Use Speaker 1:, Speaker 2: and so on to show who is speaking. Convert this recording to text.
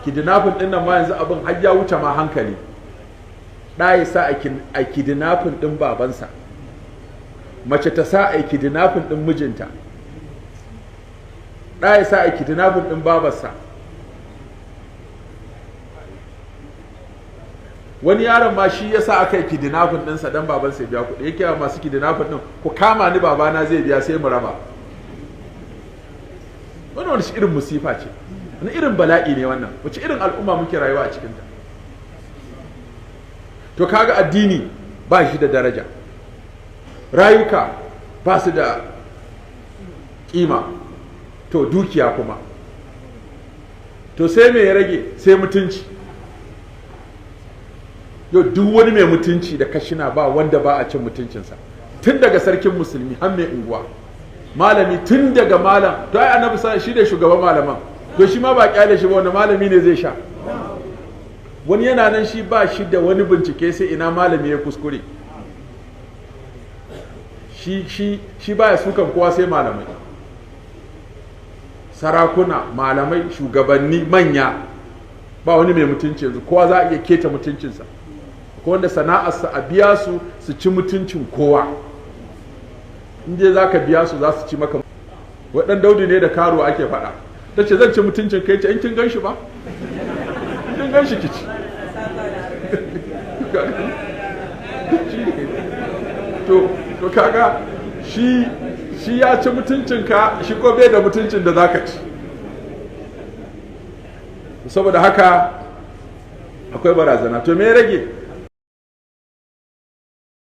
Speaker 1: Kidnapping ɗin nan ma yanzu abin har ya wuce ma hankali. Ɗa ya sa a kidnapping ɗin babansa, mace ta sa a kidnapping ɗin mijinta, ɗa ya sa a kidnapping ɗin babarsa. Wani yaron ma shi ya sa aka yi kidnapping ɗinsa don babansa ya biya kuɗi. Yake wa masu kidnapping ɗin, ku kama ni, babana zai biya sai mu raba. Wannan wani irin musifa ce, wani irin bala'i ne wannan, wace irin al'umma muke rayuwa a cikinta? To kaga addini ba shi da daraja, rayuka ba su da kima, to dukiya kuma, to sai me ya rage? Sai mutunci. Yau duk wani mai mutunci da kashina ba wanda ba a cin mutuncinsa, tun daga sarkin musulmi har mai unguwa, malami, tun daga malam. To ai annabi shi ne shugaban malaman, to shi ma ba kyale shi ba, wanda malami ne zai sha? Wani yana nan shi ba shi da wani bincike sai ina malami ya kuskure, shi baya sukan kowa sai malamai, sarakuna, malamai, shugabanni manya. Ba wani mai mutunci yanzu, kowa za a iya keta mutuncinsa. Ko wanda sana'arsa a biya su su ci mutuncin kowa, in dai za ka biya su za su ci maka. Waɗan Daudu ne da karo ake faɗa, ta ce zan ci mutuncin kai, ce in kin gan shi ba, in kin gan shi ki ci. To kaga shi ya ci mutuncinka, shi ko bai da mutuncin da zaka ci. Saboda haka akwai barazana. To me ya rage?